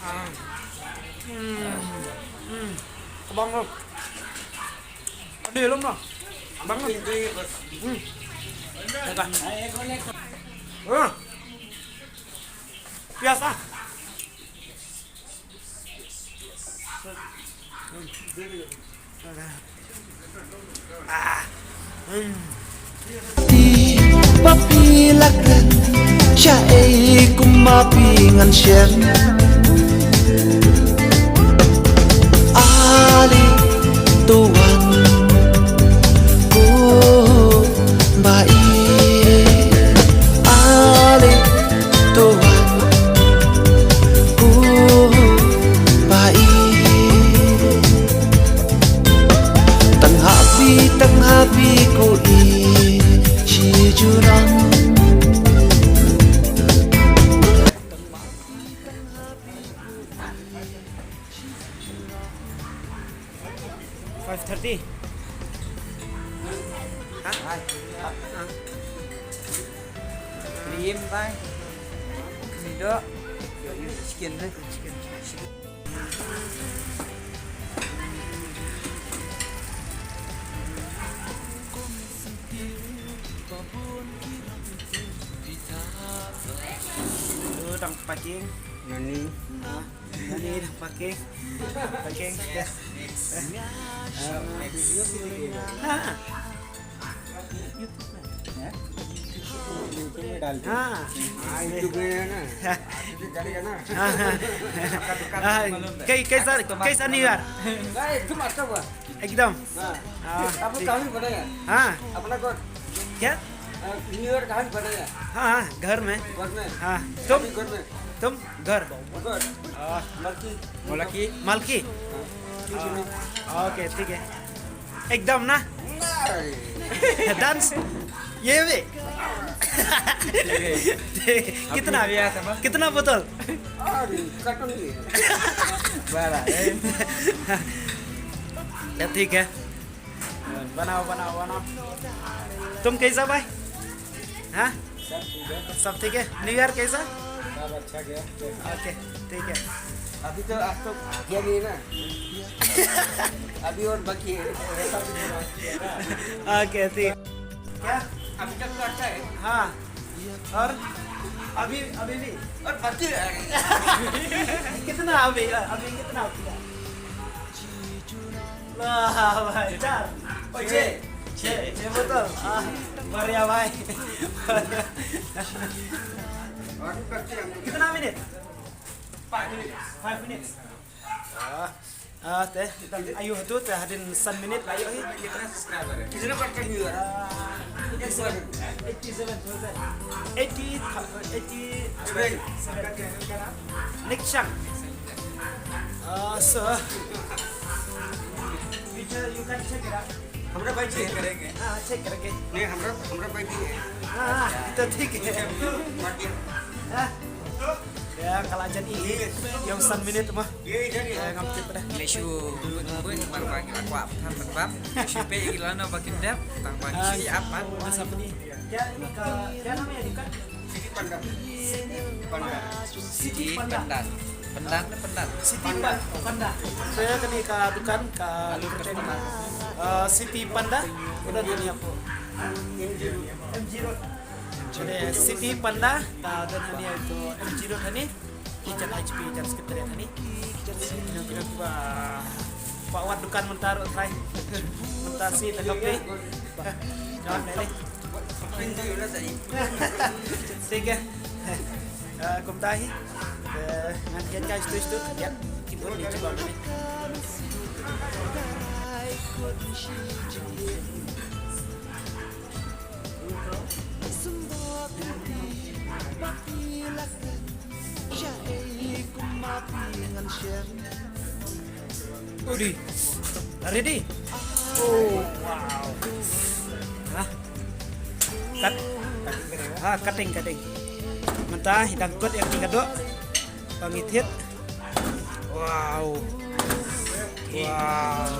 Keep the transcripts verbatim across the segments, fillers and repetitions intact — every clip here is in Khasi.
Hmm. Hmm. Abang lo. Adi lum lo. Abang lo. Hmm. Teka. Ah. Biasa. Ti, ba phi la kren, sha ei kum ma phi ngan shem. Ale, to wan, ko ba i. Ale, to wan, ko ba i. Tang ha phi, tang ha phi ko i shi jurang. Five thirty. Ha? Ha? Lim bai. Ni do. Chicken deh. Chicken. Tu dang packing. Nani? Ha? Nani dang packing? Packing. Ha? YouTube में डाल दे। हाँ। हाँ, YouTube में है ना। YouTube जाने का ना। हाँ, हाँ। हाँ, कै-, कैसा, कैसा न्यू ईयर? भाई, तुम अच्छा हुआ। एकदम। हाँ। हाँ, आप लोग ठीक। कहाँ भी बनाया? हाँ। अपना घर। क्या? अ, न्यू ईयर कहाँ भी बनाया? हाँ, हाँ, घर में। घर में? हाँ। तुम? अभी घर में। तुम? घर। घर। हाँ। मलकी। मलकी? मलकी? हाँ। हाँ, ओके, ठीक है। एकदम ना? नहीं। डांस? ये भी? कितना? अभी भी आया था ना? कितना बोतल? अरे, कटन भी है। बड़ा है। या, ठीक है। बनाओ, बनाओ, बनाओ। तुम कैसा भाई? हाँ? सब ठीक है। सब ठीक है? न्यू ईयर कैसा? सब अच्छा गया। ओके, ठीक है। अभी तो, आज तो गया नहीं ना। अभी और बाकी है। ओके, ठीक। क्या? अभी तक तो अच्छा है। हाँ। और अभी, अभी भी? और बाकी है। कितना अभी, अभी कितना अभी है? वाह भाई, चार। ओए, छः। छः, छः बोतल। हाँ, बढ़िया भाई। और भी करते हैं हम लोग। कितना मिनट? Five minutes. Five minutes. Ah, ah, te, dan ayu hatu te hadin san minit la ayu hi. कितना सब्सक्राइबर है? कितने परसेंट व्यूअर है? Ah, eighty seven, eighty seven, eighty, eighty seven. Nick Chang. Ah, so, you can check it out. Hamra bhai check karenge. Ah, check karenge. Nahi, hamra, hamra bhai bhi hai. Ah, to theek hai. Ah. Ya, kala jan i. Ïa u san minit ma. Ye idhar hi. Ngam tip dah. Lei shu bun bun mar ba ngi la kwah pyntham pynbam. Shu peit ïa ki lano ba kin dep, tang ba ngi shu ïa ap ban. Masa pynïaid. Kya, ka, kya naam hai dukan? City Panda. Panda. City Panda. Panda. Panda. City Panda. Panda. So, ïa kane ka dukan ka, uh, City Panda. Ka don hangne hapoh M G Road. City Panda ka don hangne, to M G Road hangne. Ki jan I G P, jan Secretariat hangne. Ki jan sih, ki jan, ki jan, ki jan, ba, ba wat dukan mynta ruh trai. Mynta sih tang ka pei. Ba, jan dei. Thik hai. Eh, kumta hi. Eh, ngan ïa kai stu stu. Ïa, ki bun ni cuba ni. Udi. Ready? Oh, wow. Ha? Kat. Ha, cutting, cutting. Mynta i dang kut ïa ki kado. Ba ngi thied. Wow. Wow.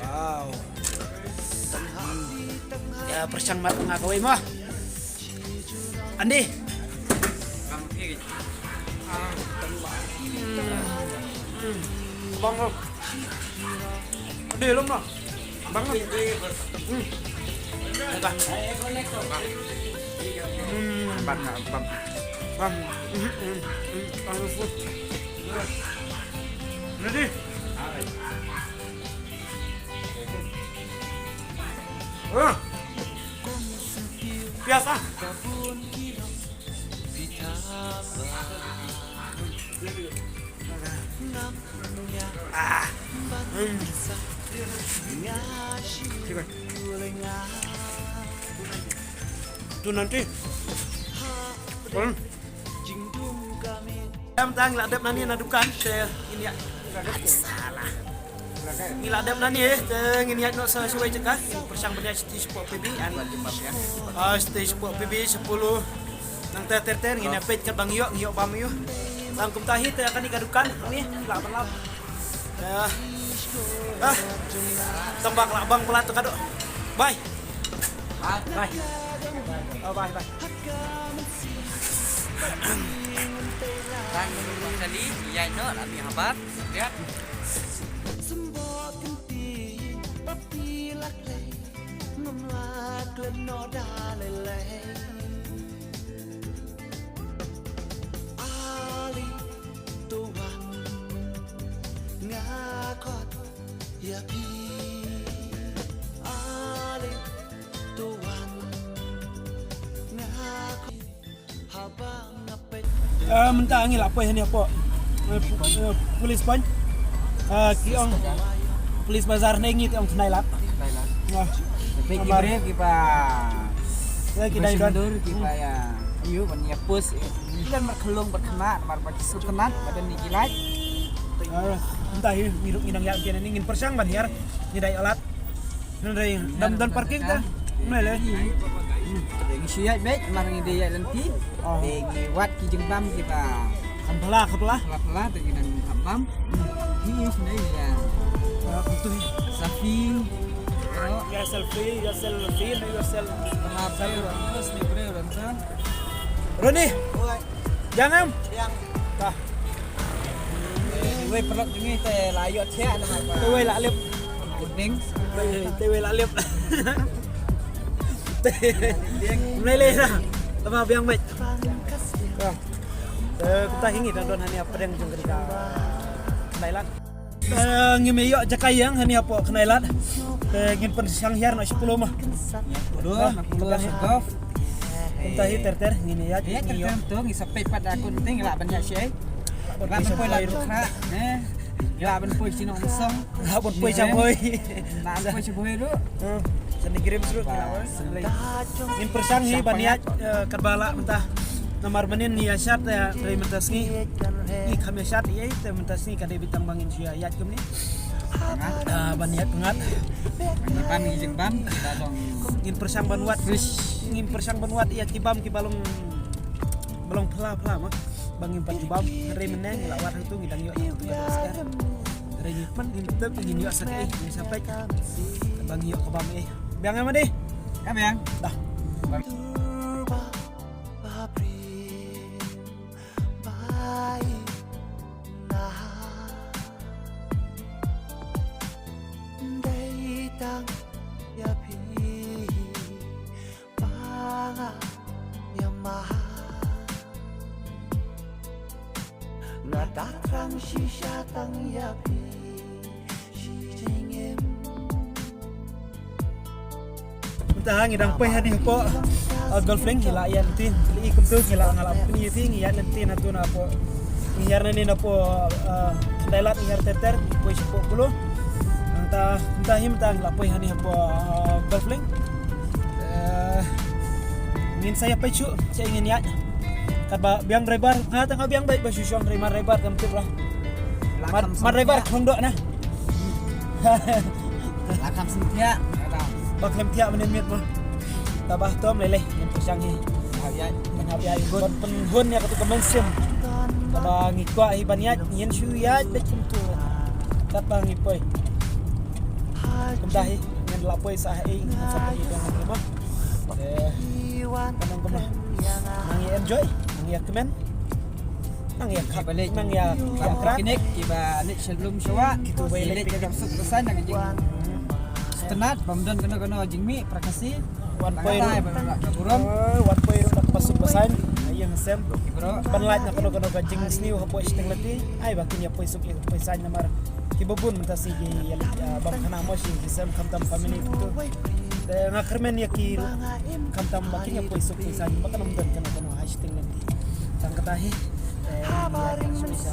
Wow. Ïa pyrshang mat nga kawei mo. Andi. Kam phi. Bang. Ade lum noh. Bang. Hmm. Dah. Hmm. Bang, bang. Bang. Hmm, hmm, hmm. Bang. Ready? Ah. Biasa. Ah. Hmm. Tu nanti. Hmm. Em tang la dep nani na dukan te ini ya. Salah. Ngi la dep nani, eh, te ngin ïaid noh sa shuwei jaka. Pyrshang ban ïaid stage pop P B, ani. Ah, stage pop P B sepuluh. Nangta ter ter ngin ïa peit kat ba ngi ïoh, ngi ïoh bam ïoh. Tang kumta hi te kane ka dukan ni la ban lap. Ah. Ah. Tang ba la bang plat tu ka doh. Bye. Bye. Oh, bye, bye. Tang kali ïaid noh la mi habat. Lihat. Symboh kynti ba phi la kloi, ngam lah klet noh da lei lei. Ale to wan, nga khot ïa phi. Ale to wan, nga khot. Eh, mynta ngi la poi hangne hapoh, eh, pu-, eh, police point. Eh, ki ong police bazar ne ngi te ong Khnai Lad. Khnai Lad. Ah. Tapi ki briew kiba, eh, ki dai don. Ki ba ïa, ïa, ban ïa post, eh, ki don markylong markhmat, namar ba ki sngewtynnat ba don ne ki lait. Ah, mynta hi ngi ruh ngi nang ïa kine ni ngin pyrshang ban hiar, ngi dei alat. Hynrei dang don parking te. Mlei lei. Ngi shu ïaid beit, mar ngi dei ïaid lynti. Oh. Te ngi wad ki jingbam kiba kham phylla, kham phylla. Kham phylla, te ngi dang kham bam. Ngi ïa shu dei ïa. Ah, betul. Selfie. Ïa selfie, ïa selfie, ïa selfie. Ronnie. Biang em? Biang. Tah. Te wei paralok jong ngi te la ïoh thiah na ha. Te wei la lip. Ding. Te wei la lip. Mlei lei na. Tama biang beit. Tah. Te kumta hi ngi dang don hangne ha pdeng jong ka Thailand. Eh, ngi mih ïoh jaka ïeng hangne hapoh Khnai Lad. Eh, ngin pynshang hiar na shiphew ma. Shiphew, na phew, shiphew. Kumta hi ter ter ngin ïa. Ïa ter ter to ngi sa peit pat da kun te ngi lah ban ïa shi. Lah ban poi la ruh kra. Eh. Lah ban poi shnong song. Lah ban poi sha bhoi. Lah ban poi sha bhoi ruh. Hmm. Sha Nongkrem ruh. Ngin pyrshang hi ban ïaid, eh, katba lah mynta. Namar mynnin ngi ïa shat, eh, hynrei mynta sngi ngi kham ïa shat ïa te mynta sngi ka dei beit tang ba ngin shu ïa ïaid kumne. Ah, ban ïaid pyngngad. Ban ïaid jingbam, kita dong. Ngin pyrshang ban wad, ngin pyrshang ban wad ïa ki bam kiba long, ba long phylla phylla ma. Ba ngim pat ju bam, hynrei mynne ngi la wad hangtu ngi dang ïoh hangtu ka dang sdang. Hynrei ngi pat ngim tip ngin ïoh sa kaei, ngin sa peit. Ba ngi ïoh ka bam ei. Biang em Madi? Ka biang. Dah. Dei tang ïa phi. Ba nga ïa ma. Nga da thrang shisha tang ïa phi. Shi jingim. Mynta ngi dang poi hangne hapoh, uh, Golf Link, ngi la ïaid lynti, ngi kumtu ngi la, nga la pyni ïa phi ngi ïaid lynti na tu na hapoh. Ngi hiar nangne na hapoh, uh, Khandai Lad ngi hiar ter ter, ngi poi shapoh Polo. Mynta, mynta hi mynta ngi la poi hangne hapoh, uh, Golf Link. Eh, ngin sa ïa peit shuh shaei ngin ïaid. Katba biang driver, nga tang nga biang beit ba shu shong hynrei ma driver kam tip lah. Ma, ma driver khong doh na. La kham sngewthiah. Ba khlem thiah mynne miet mo. Taba to mlei lei ngin pyrshang hi. Hap ïaid. Ngin hap ïaid. Ban pynhun ïa katu ka mynsiem. Taba ngi kwah hi ban ïaid ngin shu ïaid beit kumtu. Katba ngi poi. Kumta hi ngin la poi sa ha ei ngin sa poi dong ngi mo. Eh, kumno kumno. Nang ïa enjoy, nang ïa kmen. Nang ïa khap, nang ïa khap kine kiba leit sha lum sha wah, kitu ba leit ka suk ka saiñ na ka jing. Sngewtynnat bym don kano kano jingmih, privacy. Wan poi ruh, wan poi ruh na ka suk ka saiñ, ïa nga sem. Ban lait na kano kano ka jingsniew hapoh shiteng lynti. Ai ba kin ïa poi suk ïa poi saiñ namar kiba bun mynta shi ki ïa leit, ah, bam khana mo shi ki sem khamtam family kitu. Te nga kyrmen ïa ki ruh khamtam ba kin ïa poi suk poi saiñ ba kan ym don kano kano ha shiteng lynti. Tang kata hi. Te ïa ka suk sa.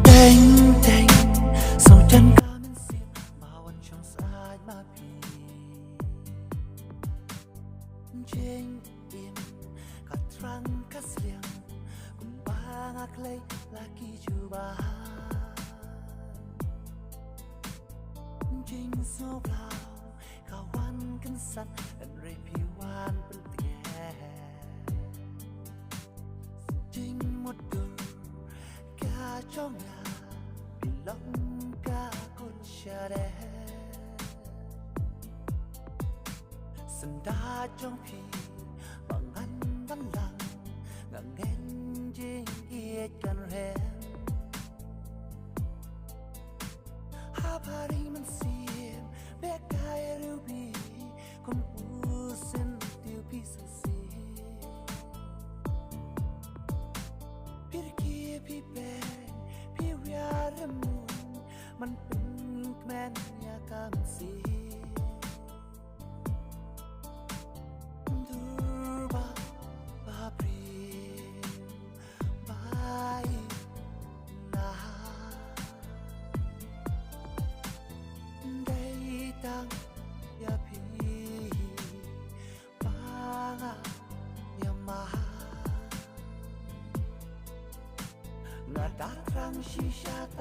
Teng teng song jan ka mynsiem ma wan shong sait ma phi. Jingim ka thrang ka sliang kumba nga khlei la ki jubab. Jingsngewbha ka wan kynsan hynrei phi wan pyntngen. Jingmutdur ka jong nga phi long ka kun shadem. Syndah jong phi ba ngan ban lang, nga ngeit jingïeit kan rem. Haba ri mynsiem beh kai rubi, kum u syntiew phi sngewsih. Phi rkhie phi peng phi wiar rymmung, man pynkmen ïa ka mynsiem. Dur ba, ba briew, ba ïeit na. Dei tang ïa phi ba nga ïa ma. Nga da thrang shisha